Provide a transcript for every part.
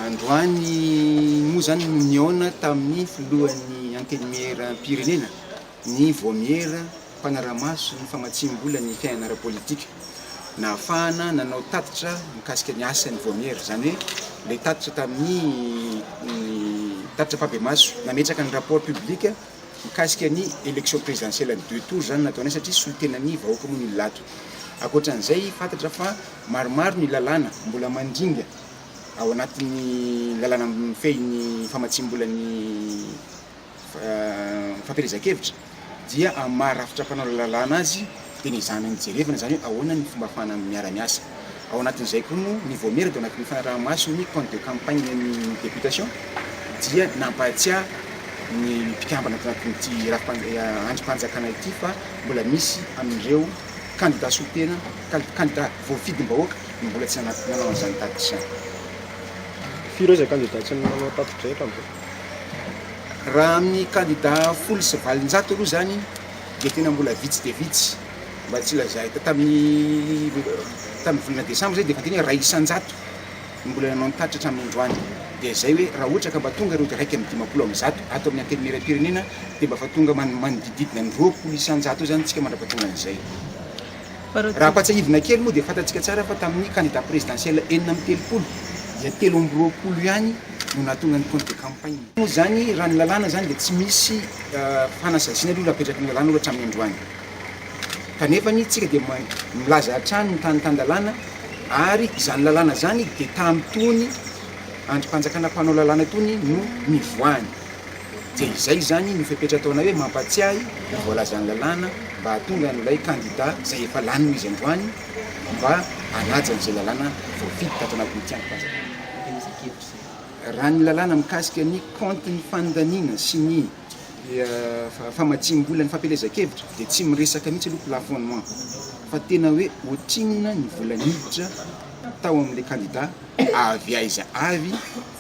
Androany moa izany no nihaona tamin'ny filohan'ny Antenimieram-pirenena ny vaomiera mpanara-maso ny famatsiam-bola ny fiainana ara-politika. Nahafahana nanao tatitra mikasika ny asan'ny vaomiera, izany hoe ilay tatitra tamin'ny tatitra ampahibemaso, nametraka ny rapport public mikasika ny élection présidentielle deux tours izany nataonay satria solontenan'ny vahoaka moa ny olona ato. Ankoatran'izay fantatra fa maromaro ny lalàna mbola mandringa ao anatin'ny lalàna mifehy ny famatsiam-bola ny fampielezan-kevitra dia amin'ny maha rafitra mpanao lalàna azy dia nezahana nijerevana izany hoe ahoana ny fomba ahafahana miara-miasa. Ao anatin'izay koa moa ny vaomiera dia ao anatin'ny fanaraha-maso ny compte de campagne ny députation dia nampahatsiahy ny mpikambana ato anatin'ity rafi-andrim-panjakana ity fa mbola misy amin'ireo kandida solontena, kandida voafidim-bahoaka no mbola tsy nanao an'izany tatitra izany. Firy eo izay kandida tsy nanao tatitra izay hatramin'izao? Raha amin'ny kandida 810 aloha izany dia tena mbola vitsy dia vitsy, mba tsy lazaina, tamin'ny tamin'ny volana desambra izay dia efa tena hoe 1% no mbola nanao ny tatitra hatramin'ny androany. Dia izay hoe raha ohatra ka mba tonga ireo 151 ato amin'ny Antenimierampirenena dia mba efa tonga manodidididina ny 20% eo izany isika mandra-pahatongan'izay. Raha ampatsiahivina kely moa dia fantatsika tsara fa tamin'ny candidat présidentiel 36 dia 23 ihany no nahatonga ny compte de campagne. Moa izany raha ny lalàna izany dia tsy misy fanasaziana aloha napetraky ny lalàna aloha hatramin'ny androany. Kanefa anie tsika dia milaza hatrany ny tany tan-dalàna ary izany lalàna izany dia tamin'itony andrim-panjakana mpanao lalàna itony no nivoahany. Dia izay izany no fepetra ataonay hoe mampatsiahy ny voalazan'ny lalàna mba hahatonga an'ilay kandida izay efa lany noho izy androany mba hanaja an'izay lalàna voafidy tato anatin'ity andrim-panjakana ity. Raha ny lalàna mikasika ny kaontin'ny fandaniana sy ny famatsiam-bola ny fampielezan-kevitra dia tsy miresaka mihitsy aloha plafonnement fa tena hoe ohatrinona ny vola niditra tao amin'ilay kandida avy aiza avy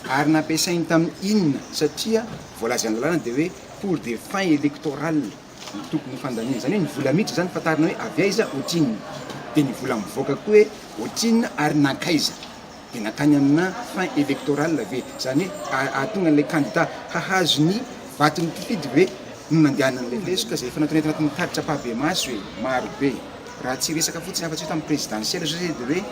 Ary nampiasainy tamin'ny inona? Satria voalazan'ny lalàna dia hoe pour des fins électorales no tokony ho fandaniana. Izany hoe ny vola miditra izany fantarina hoe avy aiza, ohatrinona. Dia ny vola mivoaka koa hoe ohatrinona ary nankaiza. Dia nankany amina fin électorale ve? Izany hoe hahatonga an'ilay candidat hahazo ny vaton'ny mpifidy ve no nandehanan'ilay lesoka izay efa nataonay tanatin'ny tatitra ampahibemaso e! Maro be. Raha tsy hiresaka fotsiny afa-tsy hoe tamin'ny présidentielle zao zay dia hoe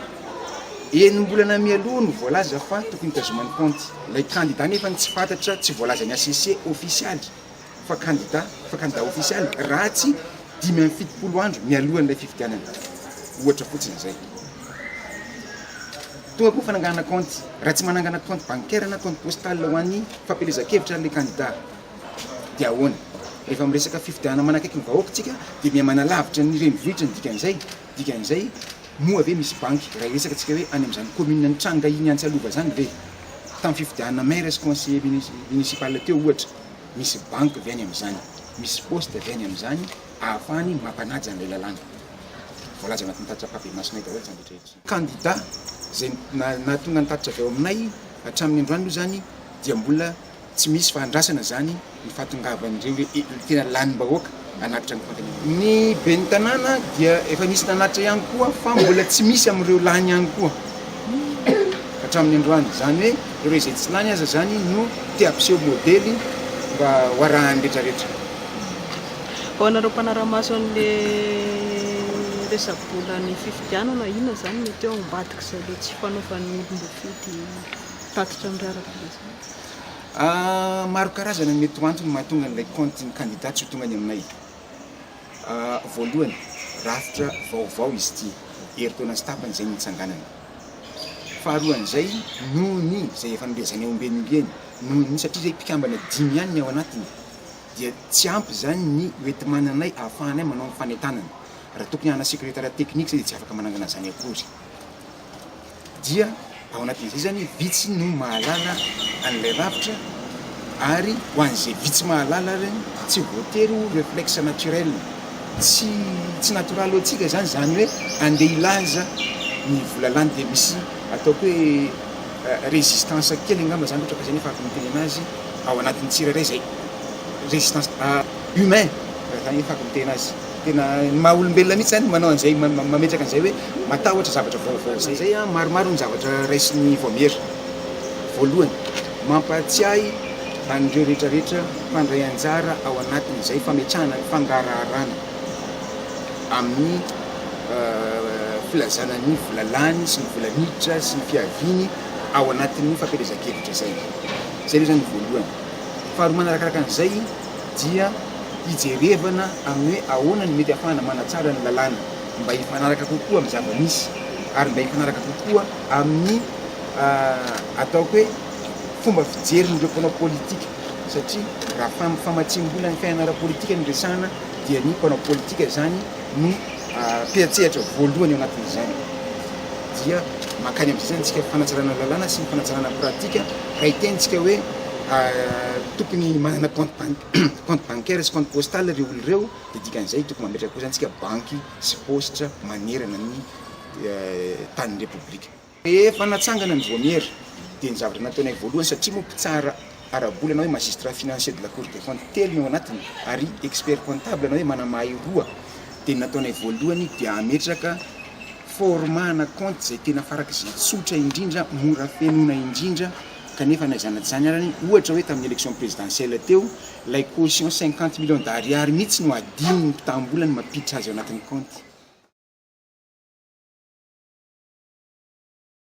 enim-bolana mialoha no voalaza fa tokony hitazomany kaonty. Ilay candidat nefa tsy fantatra, tsy voalazan'ny HCC ofisialy fa candidat, fa candidat ofisialy raha tsy 75 andro mialohan'ilay fifidianana. Ohatra fotsiny izay. Tonga koa fananganana kaonty. Raha tsy manangana kaonty bancaire na compte postal ho an'ny fampielezan-kevitra ary ilay candidat. Dia ahoana? Rehefa miresaka fifidianana manakaiky ny vahoaka tsika dia miha manalavitra ny renivohitra ny dikan'izay, dikan'izay moa ve misy banky, raha hiresaka tsika hoe any amin'izany commune nitranga iny Antsalova zany ve tamin'ny fifidianana maire sy conseiller municipal teo ohatra, misy banky ve any amin'izany, misy poste ve any amin'izany ahafahany mampanaja an'ilay lalàna voalaza anatin'ny tatitra ampahabemasonay daholo izany rehetra rehetra izany. Kandida izay nahatonga ny tatitra avy ao aminay hatramin'ny androany aloha izany dia mbola Tsy misy fa andrasana izany ny fahatongavan'ireo tena lanim-bahoaka hanatitra ny kaonty. Ny ben'ny tanàna dia efa nisy nanatitra ihany koa fa mbola tsy misy amin'ireo lany ihany koa hatramin'ny androany. Izany hoe ireo izay tsy lany aza izany no te hampiseho modely mba ho arahan'ny rehetrarehetra. Ho anareo mpanara-maso an'ilay resa-bolan'ny fifidianana, inona izany mety hoe ao ambadik'izay ilay tsy fanaovan'ny olom-boafidy tatitra amin'ny raharaha-bola izany? Maro karazana ny mety ho antony mahatonga an'ilay kaontin'ny kandida tsy ho tonga any aminay. Voalohany, rafitra vaovao izy ity, herintaona sy tapany izay no nitsanganany. Faharoan'izay, noho ny, izay efa nolazainay ombieny ombieny, noho ny, satria izay mpikambana dimy ihany ny ao anatiny, dia tsy ampy izany ny hoenti-mananay ahafahanay manao ny fanentanana. Raha tokony hanana secrétariat technique izay dia tsy afaka manangana an'izany akory. dia ao anatin'izay zany vitsy no mahalala an'ilay rafitra ary ho an'izay vitsy mahalala ary tsy voatery ho reflexe naturel, tsy tsy natoraly ho antsika zany zany hoe andeha hilaza ny vola lany dia misy ataoko hoe résistance kely angamba zany ohatra ka zay ny afahako miteny anazy ao anatin'ny tsirairay zay résistance humain raha zany afahako miteny azy. Tena ny maha olombelona mihitsy zany manao an'izay, mametraka an'izay hoe matahotra zavatra vaovao zay. Zay an, maromaro ny zavatra raisin'ny vaomiera. Voalohany, mampahatsiahy an'ireo rehetrarehetra mpandray anjara ao anatin'izay fametrahana ny fangaraharana amin'ny filazana ny vola lany sy ny vola miditra sy ny fiaviany ao anatin'ny fampielezan-kevitra izay. Izay aloha izany ny voalohany. Faharoa manarakaraka an'izay dia hijerevana amin'ny hoe ahoana no mety ahafahana manatsara ny lalàna mba hifanaraka kokoa amin'ny zava-misy ary mba hifanaraka kokoa amin'ny ataoko hoe fomba fijerin'ireo mpanao politika satria raha famatsiam-bola ny fiainana ara-politika no resahana dia ny mpanao politika izany no mpiantsehatra voalohany ao anatin'izany. Dia mankany amin'izay izany isika fanatsarana lalàna sy ny fanatsarana pratika raha hiteny isika hoe tokony manana compte compte bancaire sy compte postal ireo olona ireo dia dikan'izay tokony mametraka koa izany isika banky sy paositra manerana ny tanin'ny Repoblika. Rehefa natsangana ny vaomiera dia ny zavatra nataonay voalohany satria moa mpitsara ara-bola na hoe magistrat financier de la cour des comptes telo no ao anatiny ary expert comptable na hoe manamahay roa dia ny nataonay voalohany dia hametraka format-na compte izay tena farak'izay tsotra indrindra, mora fenoina indrindra kanefa na izany na tsy izany arany ohatra hoe tamin'ny élection présidentielle teo ilay caution 50 millions d'ariary mihitsy no adinon'ny mpitam-bola ny mampiditra azy ao anatin'ny compte.